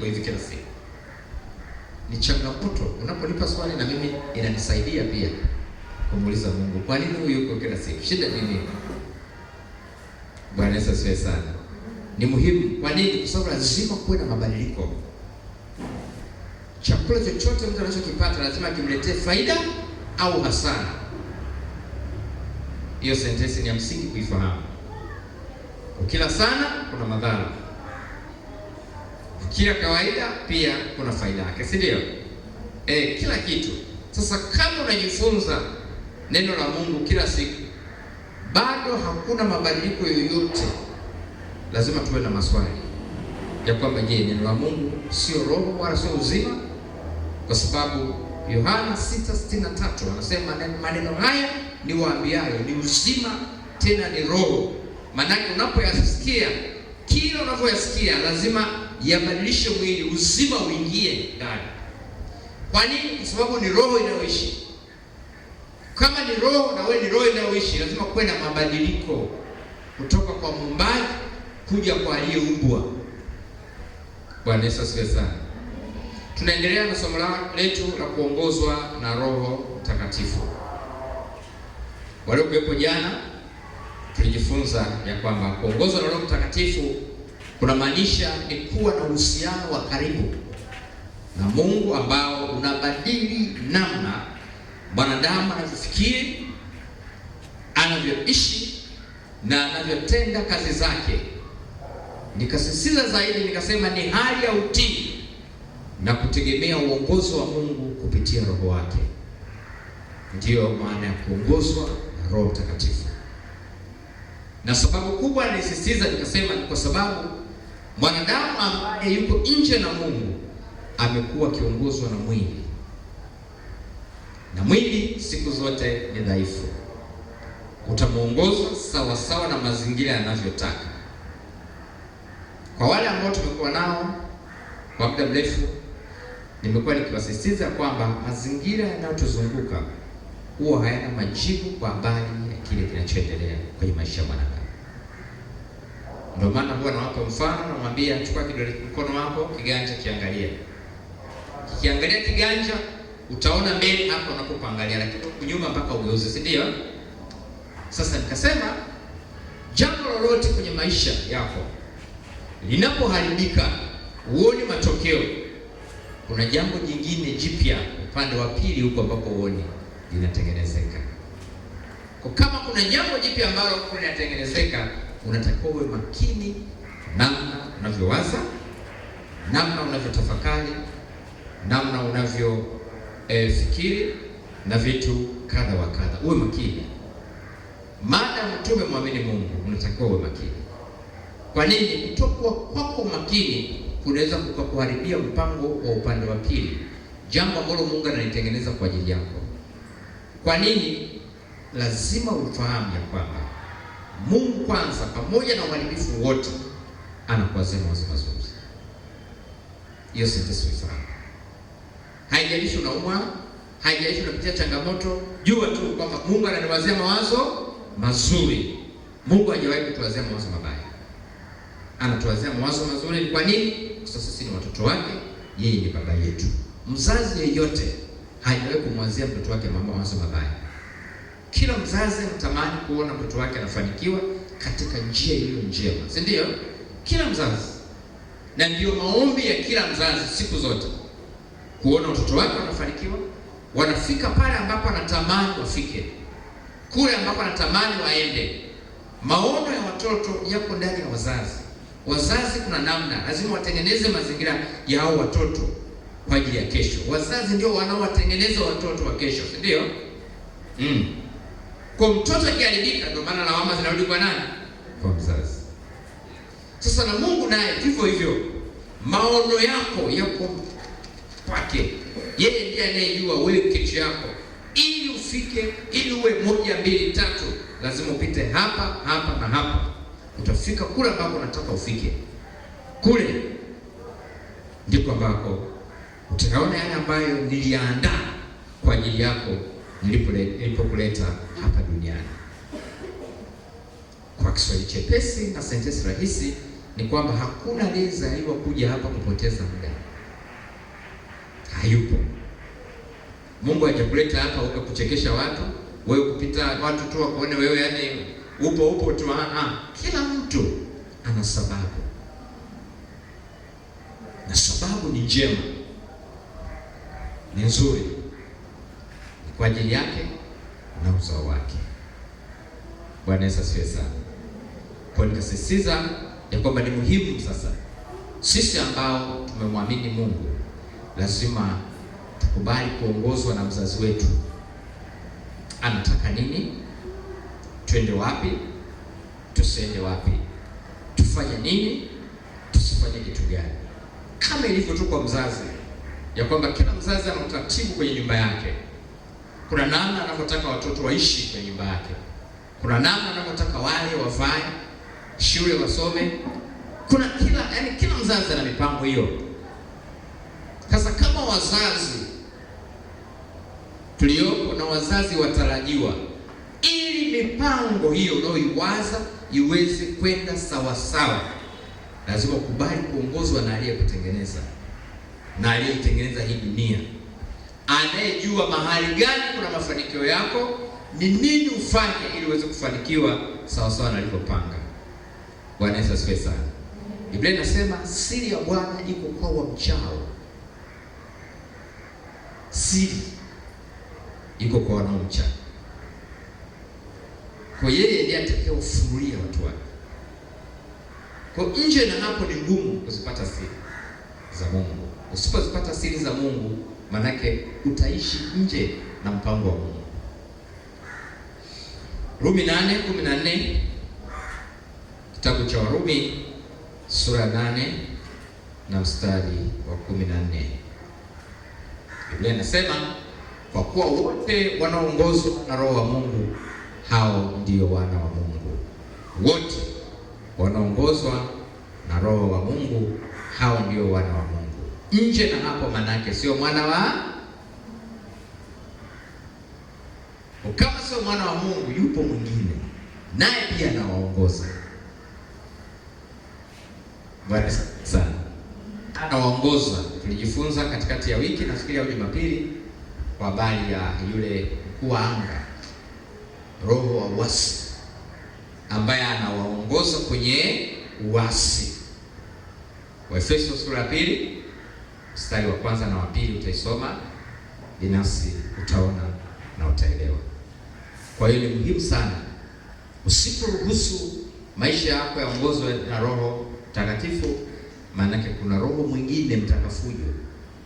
hivi kila siku? Ni changamoto. Unaponipa swali na mimi inanisaidia pia kumuuliza Mungu, kwa nini huyu yuko kila siku? Shida ni nini? Bwana Yesu asifiwe sana. Ni muhimu. Kwa nini? Kwa sababu lazima kuwe na mabadiliko. Chakula chochote mtu anachokipata lazima kimletee faida au hasara. Hiyo sentensi ni ya msingi kuifahamu. Ukila sana kuna madhara, ukila kawaida pia kuna faida yake, si ndio? Kila kitu. Sasa kama unajifunza neno la Mungu kila siku, bado hakuna mabadiliko yoyote, lazima tuwe na maswali ya kwamba je, neno la Mungu sio roho wala sio uzima? Kwa sababu Yohana 6:63 anasema maneno haya niwaambiayo ni uzima tena ni roho. Maanake unapoyasikia, kila unavyoyasikia lazima yabadilishe mwili, uzima uingie ndani. Kwa nini? Kwa sababu ni roho inayoishi. Kama ni roho na wewe ni roho inayoishi, lazima kuwe na mabadiliko kutoka kwa muumbaji kuja kwa aliyeumbwa. Bwana Yesu asifiwe sana. Tunaendelea na somo letu la kuongozwa na Roho Mtakatifu. Waliokuwepo jana tulijifunza ya kwamba kuongozwa na Roho Mtakatifu kunamaanisha ni kuwa na uhusiano wa karibu na Mungu ambao unabadili namna mwanadamu anavyofikiri, anavyoishi na anavyotenda kazi zake. Nikasisitiza zaidi nikasema ni hali ya utii na kutegemea uongozi wa Mungu kupitia Roho wake. Ndiyo maana ya kuongozwa na Roho Mtakatifu. Na sababu kubwa nilisisitiza nikasema ni kwa sababu mwanadamu ambaye yuko nje na Mungu amekuwa akiongozwa na mwili, na mwili siku zote ni dhaifu. Utamuongoza sawa sawa na mazingira yanavyotaka. Kwa wale ambao tumekuwa nao kwa muda mrefu, nimekuwa nikiwasisitiza kwamba mazingira yanayotuzunguka huwa hayana majibu kwa habari ya kile kinachoendelea kwenye maisha ya mwanadamu. Ndio maana huwa nawapa mfano, namwambia chukua kidole, mkono wako, kiganja kiangalia. Kikiangalia kiganja utaona mbele hapo unapoangalia, lakini nyuma mpaka ugeuze, si ndio? Sasa nikasema jambo lolote kwenye maisha yako linapoharibika, uone matokeo, kuna jambo jingine jipya upande wa pili huko ambapo uone linatengenezeka. Kwa kama kuna jambo jipya ambalo linatengenezeka, unatakiwa uwe makini namna unavyowaza, namna unavyotafakari, namna unavyofikiri na vitu kadha wa kadha. Uwe makini. Maadamu tumemwamini Mungu, unatakiwa uwe makini. Kwa nini? Kutokuwa kwako makini kunaweza kukuharibia mpango wa upande wa pili, jambo ambalo Mungu analitengeneza kwa ajili yako. Kwa nini? Lazima ufahamu ya kwamba Mungu kwanza, pamoja na uharibifu wote, anakuwazia mawazo mazuri. Hiyo sentensi uifahamu. Haijalishi unaumwa, haijalishi unapitia changamoto, jua tu kwamba Mungu ananiwazia mawazo mazuri. Mungu hajawahi kutuwazia mawazo mabaya, anatuwazia mawazo mazuri. Kwa nini? Kwa sababu sisi ni watoto wake, yeye ni baba yetu. Mzazi yeyote hajawahi kumwazia mtoto wake mawazo mabaya. Kila mzazi anatamani kuona mtoto wake anafanikiwa katika njia iliyo njema, si ndio? Kila mzazi, na ndiyo maombi ya kila mzazi siku zote, kuona watoto wake wanafanikiwa, wanafika pale ambapo anatamani wafike, kule ambapo anatamani waende. Maono ya watoto yako ndani ya wazazi. Wazazi kuna namna lazima watengeneze mazingira ya hao watoto kwa ajili ya kesho. Wazazi ndio wanaowatengeneza watoto wa kesho, si ndio? Kwa mtoto akiharibika, ndio maana lawama zinarudi kwa nani? Kwa mzazi. Sasa na Mungu naye vivyo hivyo, maono yako yako kwake. Yeye ndiye anayejua wewe kesho yako. Ili ufike, ili uwe 1 2 3, lazima upite hapa, hapa na hapa. Utafika kule ambako unataka ufike. Kule ndiko ambako utaona yale ambayo niliandaa kwa ajili yako nilipokuleta hapa duniani. Kwa Kiswahili chepesi na sentensi rahisi ni kwamba hakuna aliyezaliwa kuja hapa kupoteza muda. Hayupo. Mungu hajakuleta hapa ukakuchekesha watu, wewe kupita watu tu wakuone wewe, yani upo tu. Kila mtu ana sababu, na sababu ni njema, ni nzuri, ni kwa ajili yake na uzao wake. Bwana Yesu asifiwe sana. Kwa nikasisitiza ya kwamba ni muhimu sasa sisi ambao tumemwamini Mungu lazima tukubali kuongozwa na mzazi wetu. Anataka nini? Twende wapi? Tusiende wapi? Tufanye nini? Tusifanye kitu gani? Kama ilivyo tu kwa mzazi, ya kwamba kila mzazi ana utaratibu kwenye nyumba yake. Kuna namna anavyotaka watoto waishi kwenye nyumba yake. Kuna namna anavyotaka wale wavae, shule wasome. Kuna kila mzazi ana mipango hiyo. Sasa kama wazazi tuliopo na wazazi watarajiwa, ili mipango hiyo unayoiwaza iweze kwenda sawa sawa, lazima ukubali kuongozwa na aliyekutengeneza na aliyeitengeneza hii dunia, anayejua mahali gani kuna mafanikio yako, ni nini ufanye ili uweze kufanikiwa sawa sawa na alivyopanga. Bwana Yesu asifiwe sana. Biblia inasema siri ya Bwana iko kwa wamchao. Siri iko kwa wanaomcha. Kwa yeye ndiye atakayewafunulia watu wake. Kwa nje na hapo ni ngumu kuzipata siri za Mungu. Usipozipata siri za Mungu, manake utaishi nje na mpango wa Mungu. Rumi 8:14, kitabu cha Warumi sura 8 na mstari wa 14. Biblia inasema kwa kuwa wote wanaoongozwa na Roho wa Mungu hao ndio wana wa Mungu. Wote wanaongozwa na Roho wa Mungu hao ndio wana wa Mungu. Nje na hapo manake sio mwana wa, kama sio mwana wa Mungu yupo mwingine naye pia anawaongoza. Bwana sana anawaongoza. Tulijifunza katikati ya wiki, nafikiri au Jumapili, kwa habari ya yule mkuu wa anga, roho wa uasi, ambaye anawaongoza kwenye uasi. Waefeso sura ya 2 mstari wa 1 na wa 2 utaisoma binafsi, utaona na utaelewa. Kwa hiyo ni muhimu sana, usiporuhusu maisha yako yaongozwe na Roho Mtakatifu, maanake kuna roho mwingine mtakafujo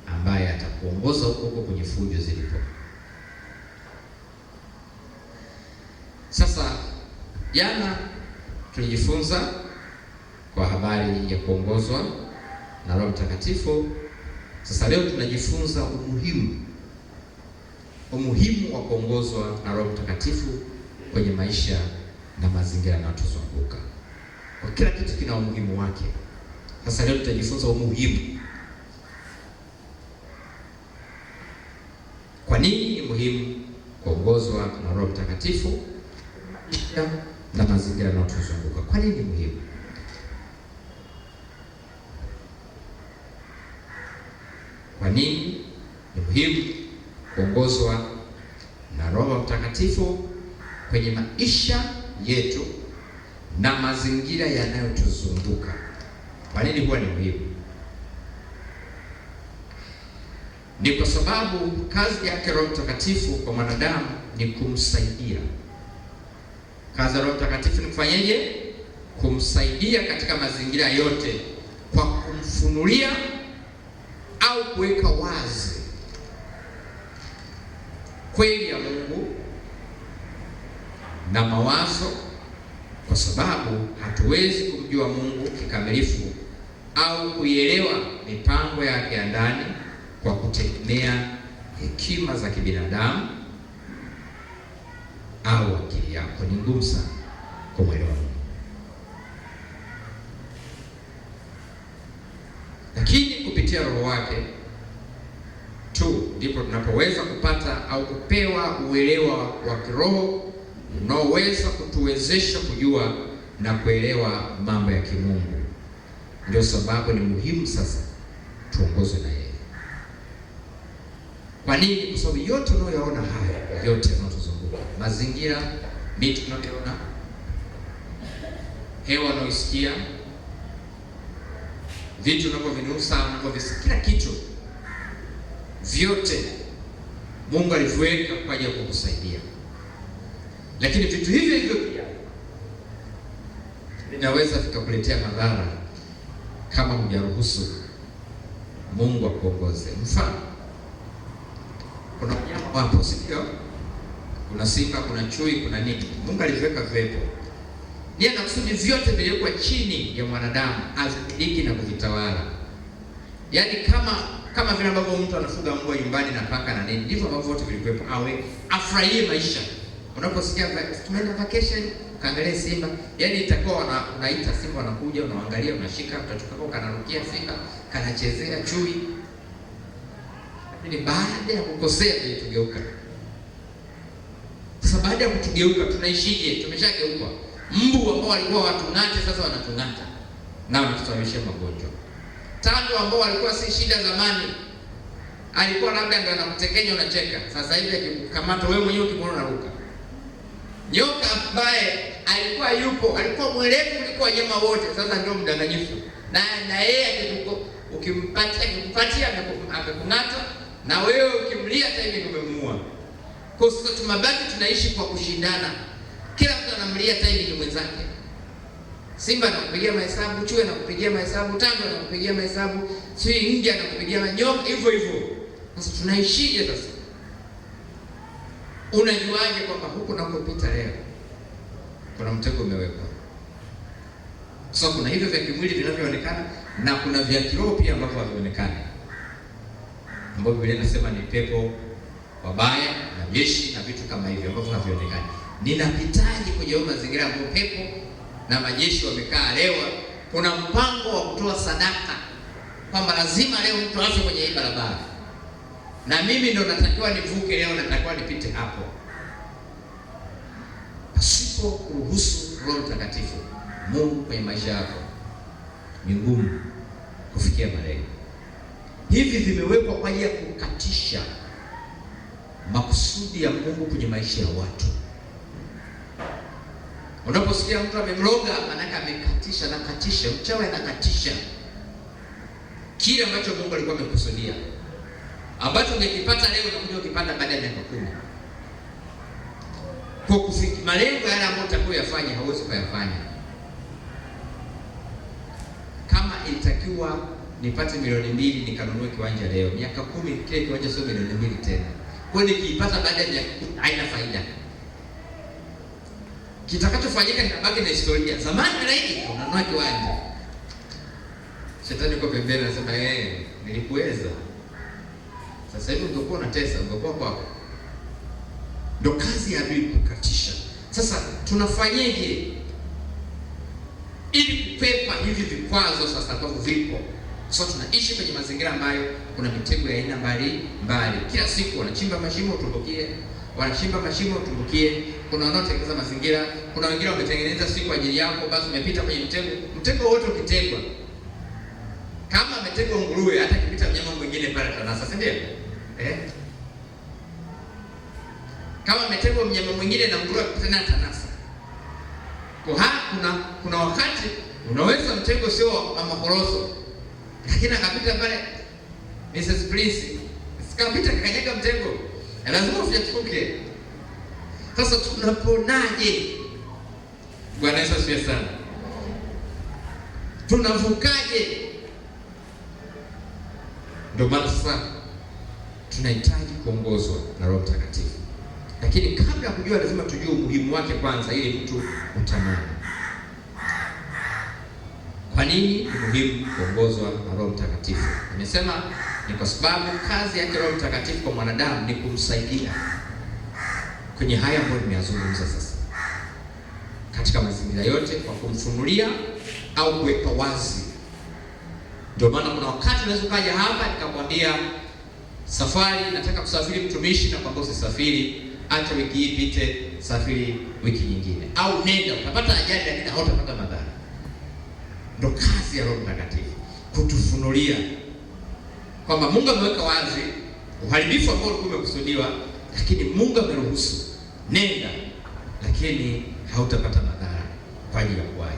ambaye atakuongoza huko huko kwenye fujo zilipo. Sasa jana tulijifunza kwa habari ya kuongozwa na Roho Mtakatifu. Sasa leo tunajifunza umuhimu wa kuongozwa na Roho Mtakatifu kwenye maisha na mazingira yanayotuzunguka. Kwa kila kitu kina umuhimu wake. Sasa leo tutajifunza umuhimu. Kwa nini ni muhimu kuongozwa na Roho Mtakatifu na mazingira yanayotuzunguka? Kwa nini ni muhimu? Kwa nini ni muhimu kuongozwa na Roho Mtakatifu kwenye maisha yetu na mazingira yanayotuzunguka? Kwa nini huwa ni muhimu? Ni kwa sababu kazi yake Roho Mtakatifu kwa mwanadamu ni kumsaidia. Kazi ya Roho Mtakatifu ni kufanyeje? Kumsaidia katika mazingira yote kwa kumfunulia au kuweka wazi kweli ya Mungu na mawazo, kwa sababu hatuwezi kumjua Mungu kikamilifu au kuielewa mipango yake ya ndani kwa kutegemea hekima za kibinadamu au akili yako. Ni ngumu sana kumwelewa Mungu, lakini kupitia Roho wake tu ndipo tunapoweza kupata au kupewa uelewa wa kiroho unaoweza kutuwezesha kujua na kuelewa mambo ya kimungu. Ndio sababu ni muhimu sasa tuongozwe na yeye. Kwa nini? Kwa sababu yote unayoyaona haya, yote yanayotuzunguka, mazingira, miti tunayoona, hewa unayoisikia, vitu unavyovinusa, unavyovisikia, kila kitu, vyote Mungu aliviweka kwa ajili ya kukusaidia. Lakini vitu hivyo hivyo pia vinaweza vikakuletea madhara kama hujaruhusu Mungu akuongoze. Mfano, kuna wanyama wapo, si ndio? Kuna simba, kuna chui, kuna nini. Mungu aliviweka viwepo. Nia na kusudi vyote viliwekwa chini ya mwanadamu avimiliki na kuvitawala. Yaani kama vile ambavyo mtu anafuga mbwa nyumbani na paka na nini, ndivyo ambavyo vyote vilikuwepo, awe afurahie maisha. Unaposikia tumeenda vacation, kaangalia simba, yaani itakuwa unaita simba wanakuja, unaangalia, unashika, mtoto kanarukia simba, kanachezea chui. Lakini baada ya kukosea tulitugeuka. Sasa baada ya kutugeuka tunaishije? Tumeshageuka. Mbu ambao walikuwa watung'ate sasa wanatung'ata na wanatusababishia magonjwa. Tando ambao walikuwa si shida zamani, alikuwa labda ndio anakutekenya unacheka, sasa hivi akikukamata wewe mwenyewe ukimwona unaruka. Nyoka ambaye alikuwa yupo, alikuwa mwerevu kuliko wanyama wote, sasa ndio mdanganyifu. Na yeye ukimpatia akikupatia amekung'ata, na wewe ukimlia hata hivi umemuua. Kwa sasa tumabaki tunaishi kwa kushindana. Kila mtu anamlia timing mwenzake. Simba anakupigia mahesabu, chui anakupigia mahesabu, tando anakupigia mahesabu, sio nge anakupigia nyoka, hivyo hivyo. Sasa tunaishije sasa? Unajuaje kwamba huku nakopita leo kuna mtego umewekwa? So kuna hivyo vya kimwili vinavyoonekana na kuna vya kiroho pia ambavyo havionekani, ambavyo Biblia inasema ni pepo wabaya na jeshi na vitu kama hivyo ambavyo havionekani. Ninapitaje kwenye hayo mazingira ambayo pepo na majeshi wamekaa leo? Kuna mpango wa kutoa sadaka kwamba lazima leo mtu afe kwenye hii barabara, na mimi ndo natakiwa nivuke leo, natakiwa nipite hapo. Pasipo kuruhusu Roho Mtakatifu Mungu kwenye maisha yako, ni ngumu kufikia malengo. Hivi vimewekwa kwa ajili ya kukatisha makusudi ya Mungu kwenye maisha ya watu. Unaposikia mtu amemloga, maanake amekatisha, anakatisha, mchawi anakatisha kile ambacho Mungu alikuwa amekusudia, ambacho ungekipata leo unakuja ukipanda baada ya miaka 10. Kwa kufikia malengo yale ambayo utakuwa yafanya hauwezi kuyafanya. Kama ilitakiwa nipate 2 milioni nikanunue kiwanja leo, miaka 10 kile kiwanja sio 2 milioni tena. Kwa hiyo nikiipata baada ya miaka 10 haina faida. Kitakachofanyika nitabaki na historia. Zamani na unanunua kiwanja. Shetani yuko pembeni anasema nilikuweza. Sasa hivi ungekuwa unatesa, ungekuwa kwako. Ndio kazi ya adui kukatisha. Sasa tunafanyeje ili kukwepa hivi vikwazo sasa ambavyo vipo? So tunaishi kwenye mazingira ambayo kuna mitego ya aina mbalimbali. Kila siku wanachimba mashimo utumbukie, wanachimba mashimo utumbukie. Kuna wanaotengeneza mazingira, kuna wengine wametengeneza siku kwa ajili yako, basi umepita kwenye mtego. Mtego wote ukitegwa, kama ametegwa nguruwe, hata kipita mnyama mwingine pale atanasa, si ndio? Kama ametegwa mnyama mwingine na nguruwe akipita naye atanasa. Kwa kuna wakati unaweza mtego sio wa makoroso, lakini akapita pale Mrs. Prince, sikapita kakanyaga mtego, lazima ufyatuke. Sasa tunaponaje? Bwana Yesu asifiwe sana. Tunavukaje? Ndio maana sasa tunahitaji kuongozwa na Roho Mtakatifu. Lakini kabla ya kujua, lazima tujue umuhimu wake kwanza, ili mtu utamani. Kwa nini ni muhimu kuongozwa na Roho Mtakatifu? Nimesema ni kwa sababu kazi yake Roho Mtakatifu kwa mwanadamu ni kumsaidia kwenye haya ambayo nimeyazungumza sasa, katika mazingira yote, kwa kumfunulia au kuweka wazi. Ndio maana kuna wakati unaweza ukaja hapa nikakwambia safari, nataka kusafiri mtumishi, na kwambia usisafiri, acha wiki hii ipite, safiri wiki nyingine, au nenda, utapata ajali lakini hautapata madhara. Ndo kazi ya Roho Mtakatifu kutufunulia kwamba Mungu ameweka wazi uharibifu ambao ulikuwa umekusudiwa, lakini Mungu ameruhusu nenda, lakini hautapata madhara kwa ajili ya kuwahi.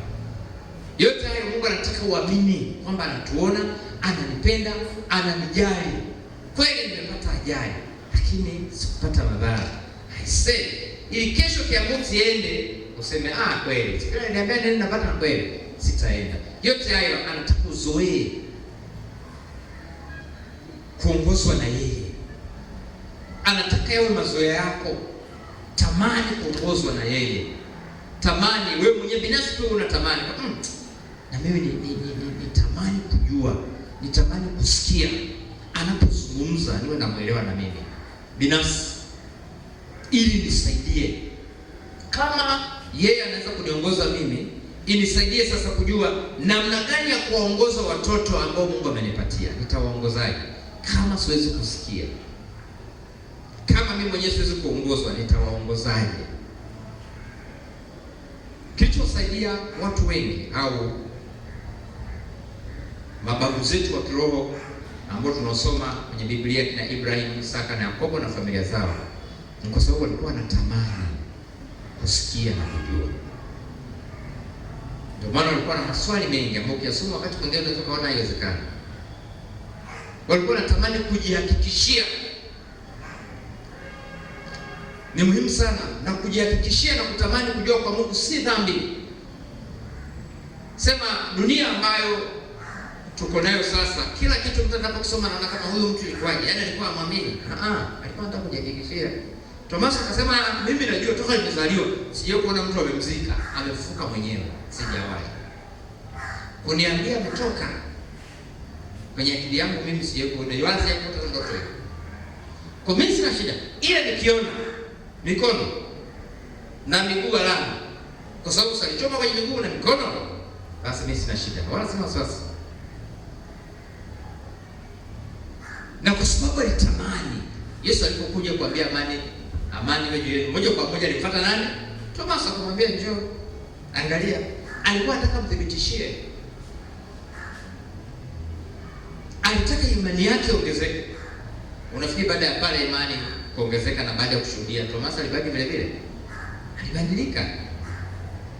Yote hayo Mungu anataka uamini kwamba anatuona, ananipenda, ananijali. Kweli nimepata ajali, lakini sikupata madhara. I say, ili kesho kiamuzi ende useme ah, kweli sikila niambia nini napata kweli, sitaenda. Yote hayo anataka uzoee kuongozwa na yeye. Anataka yawe mazoea yako. Tamani kuongozwa na yeye. Tamani wewe mwenyewe binafsi tu unatamani. Na mimi nitamani kujua, nitamani kusikia anapozungumza niwe namuelewa na mimi binafsi, ili nisaidie. Kama yeye anaweza kuniongoza mimi, inisaidie sasa kujua namna gani ya kuwaongoza watoto ambao Mungu amenipatia. Nitawaongozaje kama siwezi kusikia? Kama mimi mwenyewe siwezi kuongozwa, nitawaongozaje? Kilichosaidia watu wengi au mababu zetu wa kiroho ambao tunasoma kwenye Biblia kina Ibrahim, Isaka na Yakobo na familia zao, ni kwa sababu walikuwa wanatamani kusikia na kujua. Ndio maana walikuwa na maswali mengi ambayo ukiyasoma wakati mwingine unaweza kuona haiwezekani. Walikuwa wanatamani kujihakikishia. Ni muhimu sana na kujihakikishia na kutamani kujua kwa Mungu si dhambi. Sema dunia ambayo tuko nayo sasa, kila kitu mtu anaposoma anaona kama huyu mtu ilikuwaje? Yaani alikuwa amwamini. Alikuwa anataka kujihakikishia. Tomaso akasema mimi najua toka nimezaliwa sijawahi kuona mtu amemzika, amefufuka mwenyewe, sijawahi. Kuniambia ametoka kwenye akili yangu mimi sijawahi kuona, wala sijawahi kuota ndoto hiyo. Kwa mimi sina shida. Ila nikiona mikono na miguu alama, kwa sababu salichoma kwenye miguu na mikono, basi mimi sina shida, wala sina wasiwasi. Na kwa sababu alitamani, Yesu alipokuja kuambia amani, amani iwe juu yenu, moja kwa moja alimfuata nani? Tomaso akamwambia njoo, angalia. Alikuwa anataka mthibitishie, alitaka imani yake ongezeke. Unafikiri baada ya pale imani kuongezeka na baada ya kushuhudia, Tomaso alibaki vile vile? Alibadilika.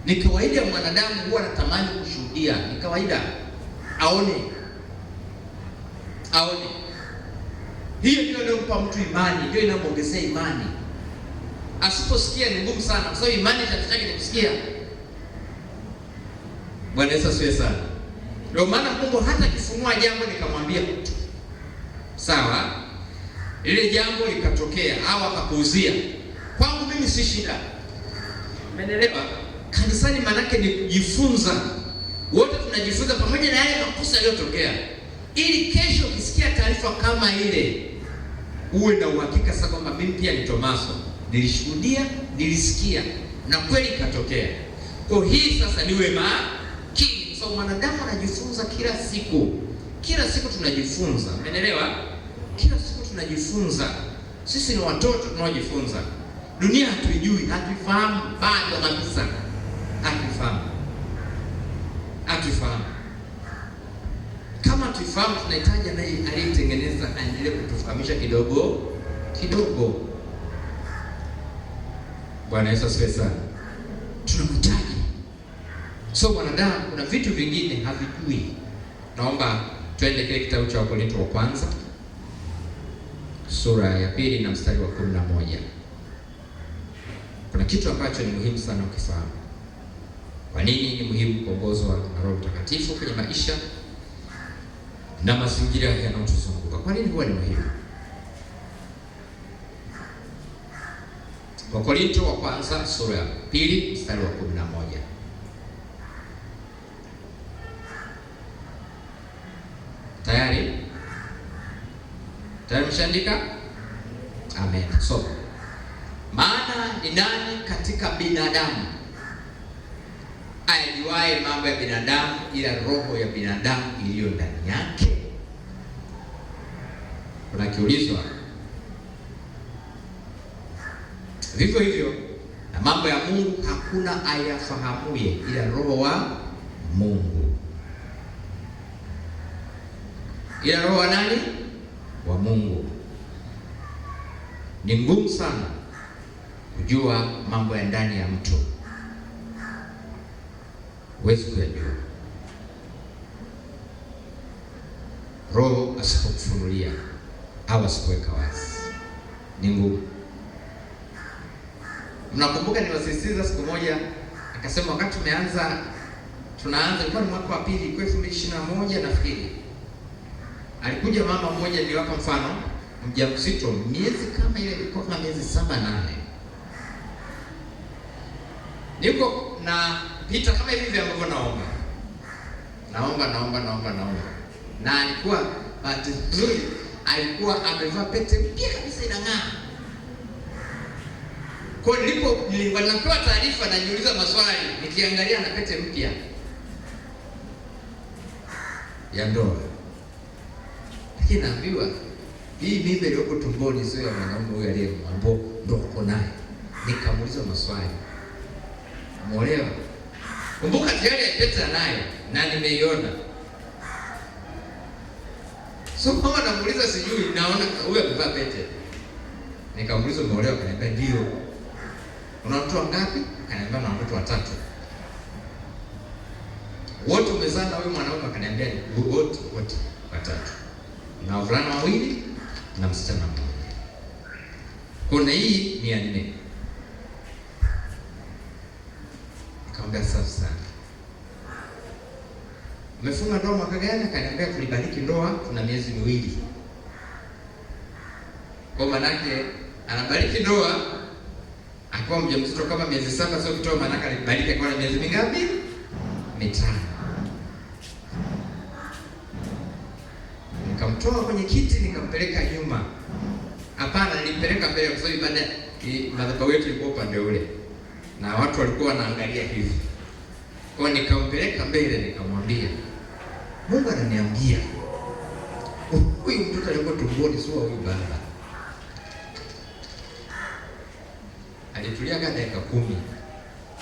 Ni kawaida ya mwanadamu huwa anatamani kushuhudia, ni kawaida aone, aone. Hiyo ndio inayompa mtu imani, ndio inamuongezea imani. Asiposikia ni ngumu sana, kwa sababu imani chanzo chake ni kusikia. Bwana Yesu asifiwe sana. Ndio maana Mungu hata akifunua jambo nikamwambia sawa, lile jambo likatokea au akakuuzia, kwangu mimi si shida. Umeelewa? Kanisani manake ni kujifunza. Wote tunajifunza pamoja na yale makosa yaliyotokea, ili kesho ukisikia taarifa kama ile uwe na uhakika sasa kwamba mimi pia ni Tomaso, nilishuhudia, nilisikia na kweli ikatokea. Kwa hii sasa niwe makini, kwa sababu mwanadamu anajifunza kila siku. Kila siku tunajifunza. Umeelewa? Kila siku tunajifunza. Sisi ni watoto tunaojifunza. Dunia hatuijui, hatuifahamu bado kabisa. Hatuifahamu. Hatuifahamu. Kama tuifahamu, tunahitaji aliyetengeneza aendelee kutufahamisha kidogo kidogo. Bwana Yesu asifiwe sana. Tunamhitaji. So mwanadamu kuna vitu vingine havijui. Naomba twende kile kitabu cha Wakorintho wa kwanza sura ya 2 na mstari wa 11. Kuna kitu ambacho ni muhimu sana ukifahamu. Kwa nini ni muhimu kuongozwa na Roho Mtakatifu kwenye maisha na mazingira yanayotuzunguka? Kwa nini huwa ni muhimu? Wakorintho wa kwanza sura ya 2 mstari wa 11. Tayari? Tayari mshaandika? Amen. So, maana ni nani katika binadamu ayajuaye mambo ya binadamu ila roho ya binadamu iliyo ndani yake? Kuna kiulizwa. Vivyo hivyo na mambo ya Mungu hakuna ayafahamuye ila roho wa Mungu. ila roho wa nani? Wa Mungu. Ni ngumu sana kujua mambo ya ndani ya mtu, huwezi kuyajua Roho asipokufunulia au asipoweka wazi, ni ngumu. Mnakumbuka niwasisitiza siku moja, akasema wakati tunaanza, ilikuwa ni mwaka wa pili, ilikuwa 2021 nafikiri. Alikuja mama mmoja, niliwapa mfano, mjamzito, miezi kama ile, ilikuwa kama miezi 7 8. Niko na pita kama hivi ambavyo naomba. Naomba, naomba, naomba, naomba. Na alikuwa bahati nzuri alikuwa amevaa pete mpya kabisa inang'aa. Kwa nilipo nilipewa taarifa na niuliza maswali, nikiangalia na pete mpya ya ndoa. Lakini naambiwa hii mimba iliyoko tumboni sio ya mwanaume huyu aliyemwambia ndo uko naye. Nikamuuliza maswali. Umeolewa? Kumbuka tayari pete anayo na nimeiona. So kama namuuliza sijui, naona huyu amevaa pete. Nikamuuliza umeolewa? Akaniambia ndio. Una watoto wangapi? Akaniambia na watoto watatu. Wote umezaa na huyu mwanaume? Akaniambia wote watatu. Na wavulana wawili na msichana mmoja. Kuna hii ni ya 4. Nikamwambia safi sana. Umefunga ndoa mwaka gani? Akaniambia tulibariki ndoa tuna miezi 2. Kwa manake anabariki ndoa akawa mjamzito kama miezi 7, sio kutoa, manake alibariki akawa na miezi mingapi? 5. Nikamtoa kwenye kiti nikampeleka nyuma. Hapana, nilimpeleka mbele kwa sababu ibada madhabahu yetu ilikuwa upande ule na watu walikuwa wanaangalia hivi. Kwa nikampeleka mbele nikamwambia, Mungu ananiambia huyu mtoto aliyekuwa tumboni sio huyu baba. Alitulia kama dakika 10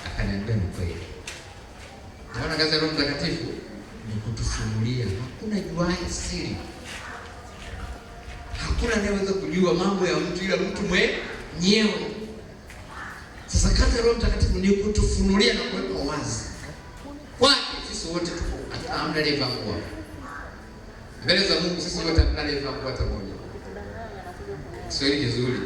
akaniambia ni kweli. Naona kazi ya Roho Mtakatifu ni kutufunulia. Hakuna juaye siri. Hakuna anayeweza kujua mambo ya mtu ila mtu mwenyewe. Sasa kazi ya Roho Mtakatifu ni kutufunulia na kuweka wazi. Kwake sisi wote tuko, hamna aliyevaa nguo. Mbele za Mungu sisi wote hatuna aliyevaa nguo hata moja. Kiswahili kizuri.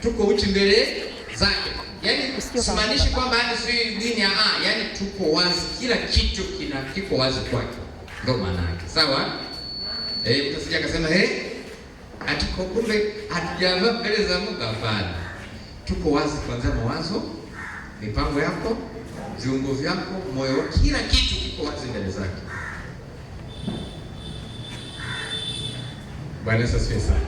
Tuko uchi mbele zake. Yaani simaanishi kwamba yani si dini ya yaani tuko wazi, kila kitu kiko wazi kwake. Ndio maana yake. Sawa? Mtu asije akasema atuko kumbe hatujavaa mbele za Mungu. Hapana. Tuko wazi kuanzia mawazo, mipango yako, viungo vyako, moyo, kila kitu kiko wazi mbele zake. Bwana Yesu asifiwe sana.